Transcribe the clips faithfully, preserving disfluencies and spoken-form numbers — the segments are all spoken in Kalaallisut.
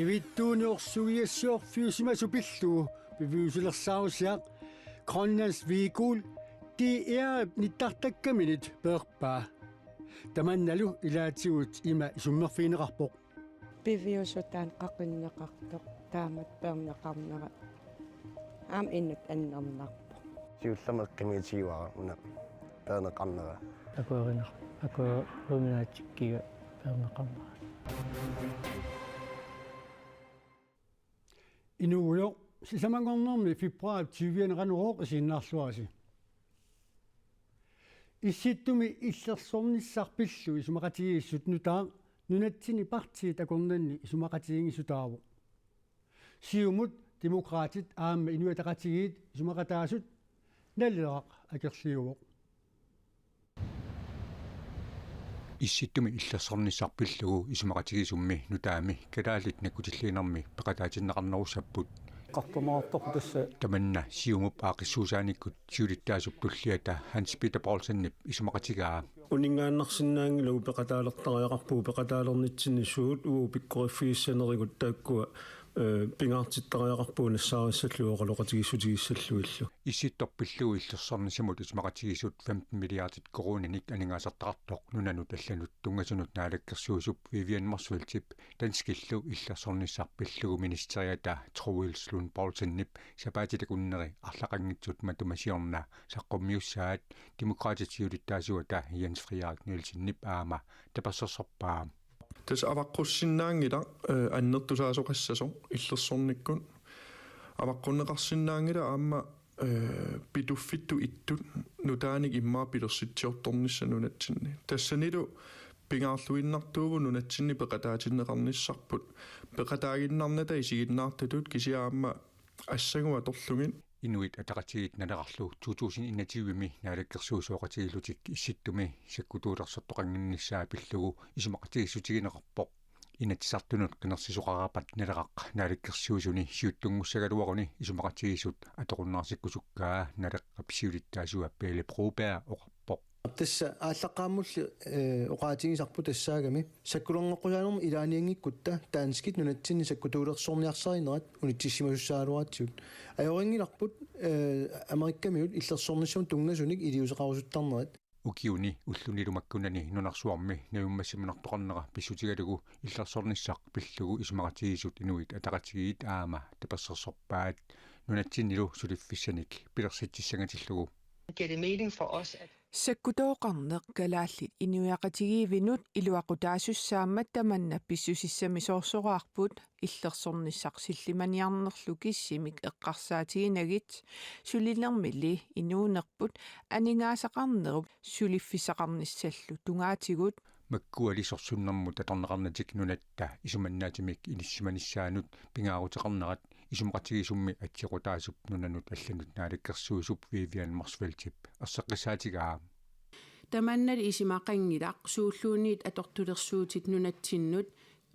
Ivittuuniorsugiassiorfiusimasoq pillugu piviusulersaarusiaq Grønlands Vigul D R-ip nittartakkaminit peerpaa. Tamannalu ilaatigut ima isummerfigineqarpoq. Piviusutaa qaqinneqartoq taamatut peerneqarnera aamma inuk annernarpoq. Siullermik qimmitigiuara una peerneqarnera. Akuerinar-, akueriminaatikkiga peerneqarnera. Inuugujoq, sisamanngornermi februaarip tyvianni Qanorooq isiginnaarluarisi. Issittumi illersornissaq pillugu isumaqatigiissut nutaaq nunatsinni partiit akornanni isumaqatiginngisutaavoq. Siumut, Demokraatit aamma Inuit Ataqatigiit isumaqataasut Naleraq akerliuvoq. Issittumi illersornissaq pillugu isumaqatigiissummi nutaami kalaallit nakkutilliinermi peqataatinneqarnerussapput. Qartorneqartarpoq tassa. Tamanna Siumup aaqqissuussaanikkut siulittaasup tulliata Hans Peter Poulsenip isumaqatigaa. Uninngaannarsinnaanngilagut peqataalertariaqarpugut peqataalernitsinni suut uagut pikkoriffigissanerigut taakkua, eh, pingaartittariaqarpugut nassaarissallugu oqaloqatigiissutigissallutillu. Issittoq pillugu illersornissamut isumaqatigiissut femten milliardit koruuninik aningaasartaqartoq nunanut allanut tunngasunut naalakkersuisup Vivian Motzfeldtip danskillu illersornissaq pillugu ministeriata Troels Lund Poulsenip sapaatip akunneri arlaqanngitsut matuma siorna saqqummiussaat Demokraatit siulittaasuata Jens Frederik Nielsenip aamma tapersersorpaa. Tassa avaqqussinnaanngilaq, eh, annertusaasoqassasoq illersornikkut. Avaqqunneqarsinnaanngilaq aamma, eh, Pituffittut ittut nutaanik immaqa pilersitsiortornissaq nunatsinni. Tassanilu pingaarluinnartuuvoq nunatsinni peqataatinneqarnissarput. Peqataaginnarnata isiginnaartutut kisianni aamma assagut atorlugit. Inuit Ataqatigiit Nalerarlu to tusind enogtyve-mi naalakkersuisooqatigiillutik Issittumi sakkutuulersortoqannginnissaa pillugu isumaqatigiissutigineqarpoq. Inatsisartunut qinersisoqarpat Naleraq naalakkersuisuni siuttunngussagaluaruni isumaqatigiissut atoqunnaarsikkusukkaa Naleqqap siulittaasua Pele Broberg oqarpoq. Tassa aallaqqaammulli, eh, oqaatigisarput tassaagami sakkulerneqqusaanermi ilaanianngikkutta danskit nunatsinni sakkutuulersorniarsarinerat unitsissimasussaagaluaratsigu. Ajorinngilarput, eh, Amerikkamiut illersornissamut tunngasunik iliuuseqarusuttarnerat. Ukiuni ullunilu makkunani nunarsuarmi najummassimanartoqarnera pissutigalugu illersornissaq pillugu isumaqatigiissut Inuit Ataqatigiit aamma tapersersorpaat nunatsinnilu suliffissanik pilersitsissangatillugu. Giver det mening for os, at Sakkutooqarneq kalaallit inuiaqatigiivinut iluaqutaasussaammat tamanna pissusissamisoorsoraarput illersornissaq sillimaniarnerlu kissimik eqqarsaatiginagit sulinermili inuunerput aningaasaqarnerup suliffissaqarnissallu tungaatigut. Makkuali sorsunnermut atorneqarnatik nunatta isumannaatimik inissisimanissaanut pingaaruteqarnerat isumaqatigiissummi atsioqataasup nunanut allanut naalakkersuisup Vivian Motzfeldtip erseqqissaatigaa. Tamannali isumaqanngilaq suulluunniit atortulersuutit nunatsinnut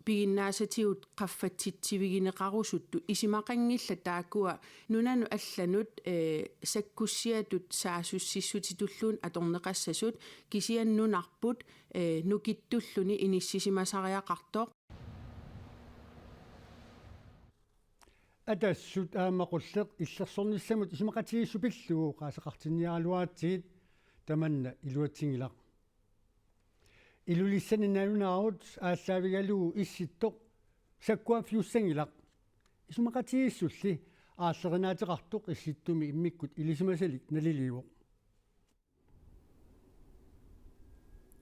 piginnaasatigut qaffatsitsivigineqarusuttut isumaqanngillat taakkua nunanut allanut, eh, sakkussiatut saassussissutitulluunniit atorneqassasut kisianni nunarput, eh, nukittulluni inissisimasariaqartoq. Atassut aamma qulleq illersornissamut isumaqatigiissut pillugu oqaaseqartinniaraluaratsigit tamanna iluatsinngilaq. Ilulissani nalunaarut aallaavigalugu Issittoq sakkuaffiussanngilaq. Isumaqatigiissulli aallerinaateqartoq Issittumi immikkut ilisimasalik naliliivoq.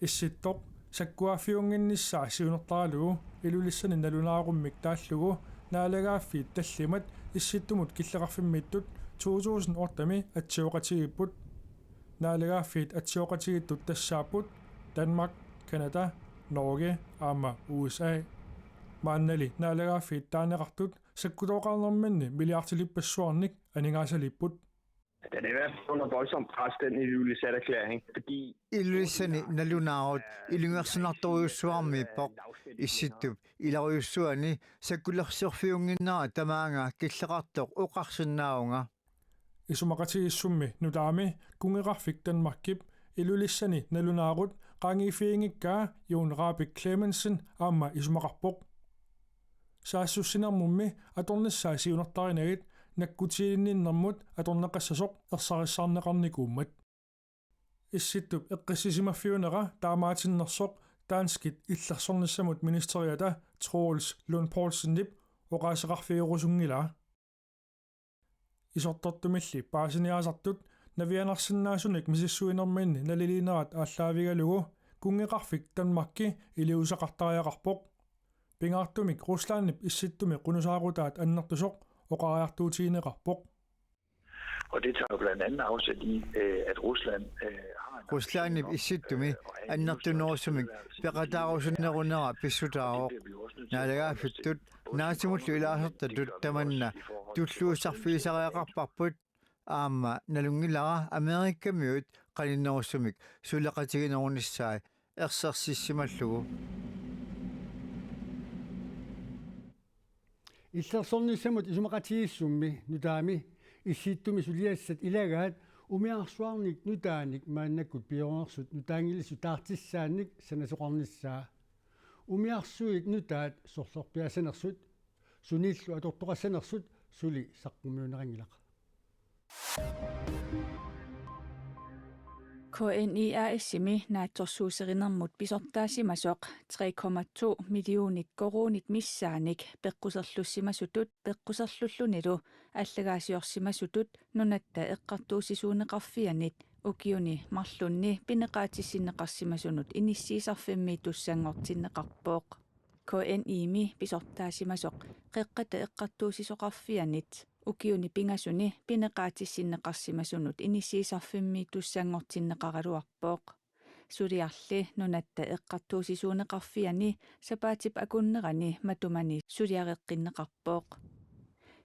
Issittoq sakkuaffiunnginnissaa siunertaralugu Ilulissani nalunaarummik taallugu naalagaaffiit tallimat Issittumut killeqarfimmiittut to tusind otte-mi atsioqatigiipput. Naalagaaffiit atsioqatigiittut tassaapput Danmark, Canada, Norge aamma U S A. Maannali naalagaaffiit taaneqartut sakkutooqarnerminni milliardilippassuarnik aningaasaliipput. Den er i hvert fald under voldsomt pres, den Ilulissaterklæring, fordi Ilulissani nalunaarut ilungersunartorujussuarmiippoq. Issittup ilarujussuani sakkulersorfiunnginnera tamaanga killeqartoq oqarsinnaavunga. Isumaqatigiissummi nutaami kunngeqarfik Danmarkip Ilulissani nalunaarut qaangiiffiginngikkaa Jon Rahbek Clemensen aamma isumaqarpoq. Saassussinermummi atornissaa siunertarinagit nakkutiilinninnermut atorneqassasoq ersarissaarneqarnikuummat. Issittup eqqissisimaffiunera taamaatinnersoq danskit illersornissamut ministeriata Troels Lund Poulsenip oqaaseqarfigerusunngilaa. Isortortumilli paasiniaasartut navianarsinnaasunik misissuinerminni naliliinerat aallaavigalugu kunngeqarfik Danmarki iliuuseqartariaqarpoq. Pingaartumik Ruslandip Issittumi qunusaarutaat annertusoq oqariartuutigineqarpoq. Og det tager jo blandt andet afsæt i, øh, at Rusland øh, har en Ruslandip ambition om, Issittumi øh, at have en annertunerusumik industriel tilværelse i peqataarusunnerunera pissutaavoq. Naalagaaffittut naatsumullu ilaasortatut tamanna tulluussarfigisariaqarparput, aamma nalunngilara Amerikamiut qaninnerusumik suleqatiginerunissaat ersersissimallugu. Illersornissamut isumaqatigiissummi nutaami Issittumi suliassat ilagaat umiarsuarnik nutaanik maannakkut pioreersut nutaanngilissut taartissaannik sanasoqarnissaa. Umiarsuit nutaat sorlerpiaassanersut, sunillu atortoqassanersut suli saqqummiunneqanngilaq. K N I A/S-imi naatsorsuuserinermut pisortaasimasoq tre komma to millionit koruunit missaanik peqquserlussimasutut peqquserlullunilu allagaasiorsimasutut Nunatta Eqqartuussisuuneqarfianit ukiuni marlunni pineqaatissinneqarsimasunut inissiisarfimmiittussanngortinneqarpoq. K N I-mi pisortaasimasoq Qeqqata Eqqartuussisoqarfianit ukiuni pingasuni pineqaatissinneqarsimasunut inissiisarfimmiittussanngortinneqaraluarpoq. Suliarli Nunatta Eqqartuussisuuneqarfiani sapaatip akunnerani matumani suliareqqinneqarpoq.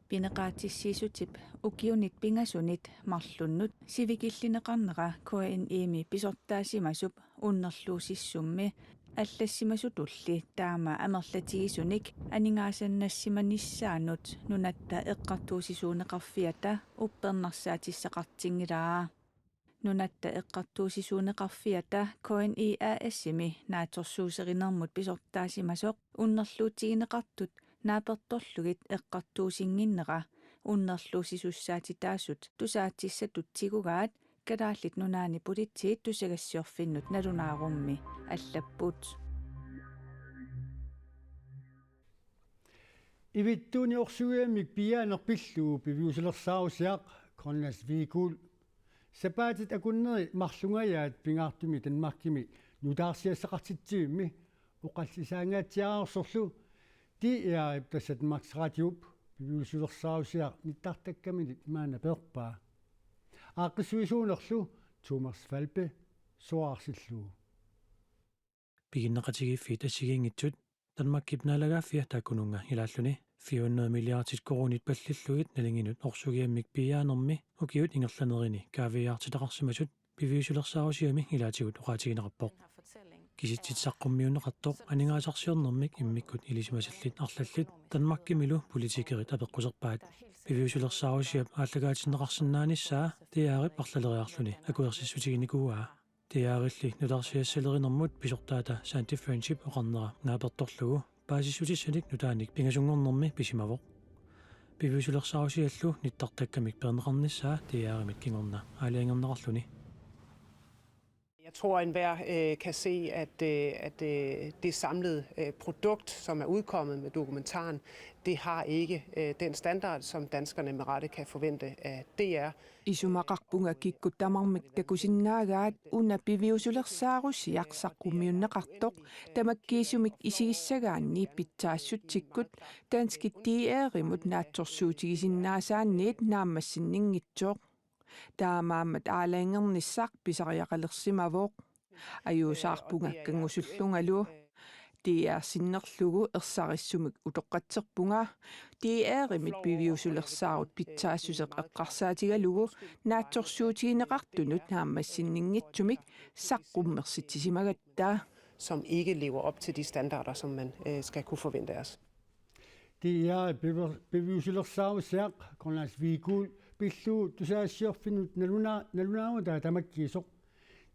Pineqaatissiissutip ukiunit pingasunit marlunnut sivikillineqarnera K N I-mi pisortaasimasup unnerluussissummi allassimasutulli taama amerlatigisunik aningaasannassimanissaanut Nunatta Eqqartuussisuuneqarfiata uppernarsaatissaqartinngilaa. Nunatta Eqqartuussisuuneqarfiata K N I A/S-imi naatsorsuuserinermut pisortaasimasoq unnerluutigineqartut naapertorlugit eqqartuussinnginnera unnerluussisussaatitaasut tusaatissatut tigugaat Kalaallit Nunaanni Politiit tusagassiorfinnut nalunaarummi allapput. Ivittuuni orsugiammik piiaaneq pillugu piviusulersaarusiaq Grønlands Vigul. Sapaatit akunneri marlungajaat pingaartumik Danmarkimi nutaarsiassaqartitsivimmi oqallisaangaatsiaarsorlu D R-ip tassa Danmarks Radiop piviusulersaarusiaq nittartakkaminit maanna peerpaa. Aaqqissuisuunerlu Thomas Falbe soraarsillugu. Piginneqatigiiffiit assigiinngitsut Danmarkip naalagaaffia taakkununnga ilaalluni fire hundrede milliardit koruunit pallillugit nalinginut orsugiammik piiaanermi ukiut ingerlanerini kaaviiaartitaqarsimasut piviusulersaarusiami ilaatigut oqaatigineqarpoq. Kisitsit saqqummiunneqartoq aningaasarsiornermik immikkut ilisimasallit arlallit Danmarkimilu politikerit apeqquserpaat. Piviusulersaarusiap aallakaatinneqarsinnaanissaa D R-ip arlaleriarluni akuersissutiginikuuaa. D R-illi nutaarsiassalerinermut pisortaata Sandi Friendship oqarnera naapertorlugu paasissutissanik nutaanik pingasunngornermi pisimavoq. Piviusulersaarusiallu nittartakkamik peerneqarnissaa D R-imit kingorna aalajangerneqarluni. Jeg tror, at enhver øh, kan se, at, øh, at øh, det samlede øh, produkt, som er udkommet med dokumentaren, det har ikke øh, den standard, som danskerne med rette kan forvente af D R. Isumaqarpunga kikkut tamarmik takusinnaagaat una piviusulersaarusiaq saqqummiunneqartoq tamakkiisumik isigissagaanni pitsaassutsikkup danskit D R-imut naatsorsuutigisinnaasaanniit naammassinnginngitsoq. Taamaammat aalajangernissaq pisariaqalersimavoq. Ajuusaarpunga kanngusullungalu. D R sinnerlugu ersarissumik utoqqatserpunga. D R-imit piviusulersaarut pitsaassuseq eqqarsaatigalugu naatsorsuutigineqartunut naammassinnginngitsumik saqqummersitsisimagatta. Som ikke lever op til de standarder, som man øh, skal kunne forvente af os. D R piviusulersaarusiaq Grønlands Vigul pillugu tusagassiorfinnut nalunaarutaa tamakkiisoq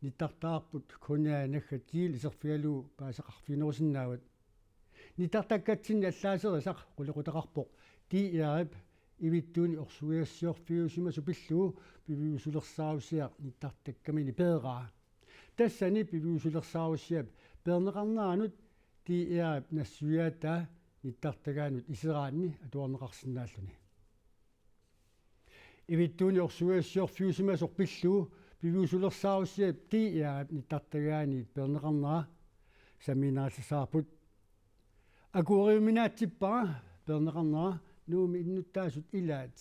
nittartaarput K N R naggat gl iserfigalugu paaseqarfiginerusinnaavat. Nittartakkatsinni allaaserisaq qulequtaqarpoq D R-ip Ivittuuni orsugiassiorfiusimasoq pillugu piviusulersaarusiaq nittartakkamini peeraa. Tassani piviusulersaarusiap peerneqarneranut D R-ip nassuiaataa nittartagaanut iseraanni atuarneqarsinnaalluni. Ivittuuni orsugiassiorfiusimasoq pillugu piviusulersaarusiap D R-ip nittartagaaniit peerneqarnera sammiinnarissaarput. Akueriuminaatsippara peerneqarnera, Nuummi innuttaasut ilaat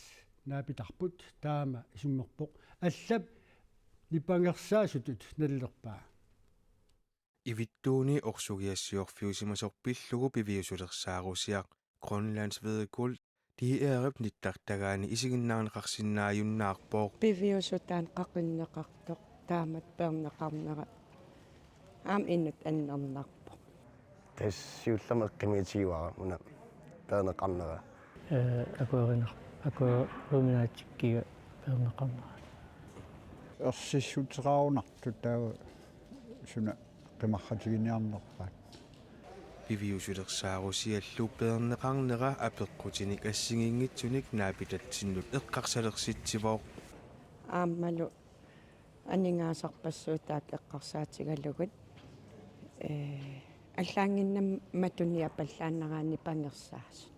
naapitarput, taama isummerpoq allap nipangersaasutut nalilerpaa. Ivittuuni orsugiassiorfiusimasoq pillugu piviusulersaarusiaq Grønlands Hvedegaard D R-ip nittartagaani isiginnaarneqarsinnaajunnaarpoq. Piviusutaat qaqinneqartoq taamatut peerneqarnera aamma inuk annernarpoq. Tassa siullermik eqqumiitigivara una peerneqarnera. Ee, akuerinar-, akueriuminaatsikkiga peerneqarnera. Ersissuteqarunartoq taava suna qimarratiginiarnerpaat. Piviusulersaarusiallu peerneqarnera apeqqutinik assigiinngitsunik naapitatsinnut eqqarsalersitsivoq. Aammalu aningaasarpassuit taakku eqqarsaatigalugit, ee, allaannginnami matuniappallaannaraanni nipangersaasut.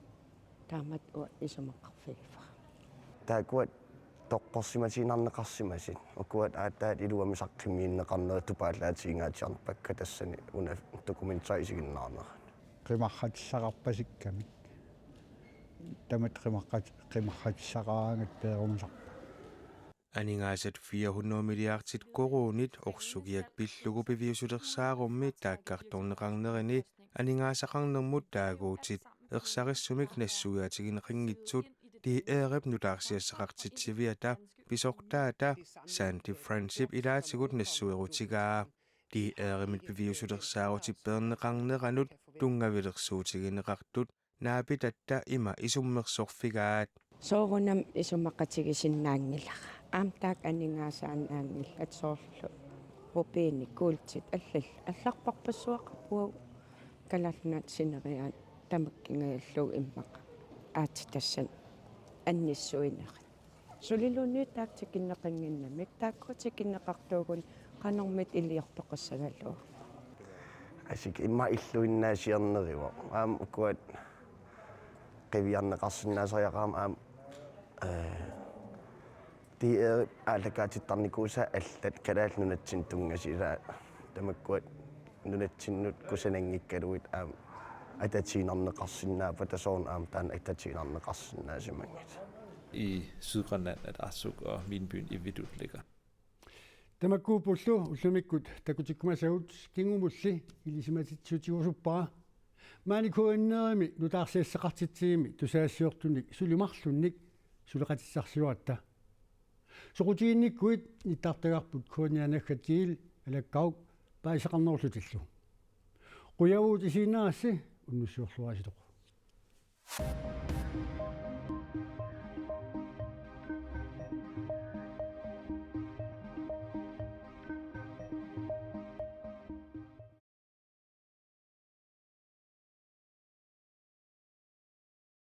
Taamatut uanga isumaqarfigivara. Taakkua toqqorsimatiinnarneqarsimasut. Ukua aatsaat iluamik saqqummiunneqarnerat tupaallaatiginngitsiarpakka tassani una dokumentari isiginnaarnerani. Qimarratissaqarpasikkamik. Tamatta qimarrat-, qimarratissaqaraangatta peerumisarput. Aningaasat fire hundrede milliardit koruunit orsugiaq pillugu piviusulersaarummi taakkartorneqarnerini aningaasaqarnermut taaguutit ersarissumik nassuiaatigineqanngitsut D R-ip nutaarsiassaqartitsiviata pisortaata Sandy Francip ilaatigut nassuerutigaa. D R-imit piviusulersaarutip peerneqarneranut tunngavilersuutigineqartut naapitatta ima isummersorfigaat. Soorunami isumaqatigisinnaanngilara. Aamma taakku aningaasaannaanngillat soorlu rubinit, kuultit, allallu, allarpassuaqarput uagut Kalaallit Nunaata sineriaat tamakkingajallugu immaqa aatsitassat annissuinerit. Suliluunniit taakku tikinneqannginnamik, taakkua tikinneqartuugunik qanormita iliortoqassagaluaruma. Asik immaqa illuinnaasiorneruvoq. Aamma ukua qiviarneqarsinnaasariaqarama aamma, ee, D R aallakaatittarnikuusaa allat Kalaallit Nunatsinni tunngasut, ilaa tamakkua nunatsinnut kusananngikkaluit aamma atatiinnarneqarsinnaappata soorunami aamma taanna atatiinnarneqarsinnaasimanngilaq. I Sydgrønland, at Arsuk og Minbyen Ivitut ligger. Tamakkuuppullu ullumikkut takutikkumasagut, kingumulli ilisimatitsissutigiusuppara. Maani K N R-imi nutaarsiassaqartitsigimi tusagassiortunik suli marlunnik suleqatissarsiuaratta. Soqutiginnikkuit nittartagarput K N R naggat G L alakkaruk paasisaqarnerullutillu. Qujavugut isiginnaarassi, unnussiorluarisi.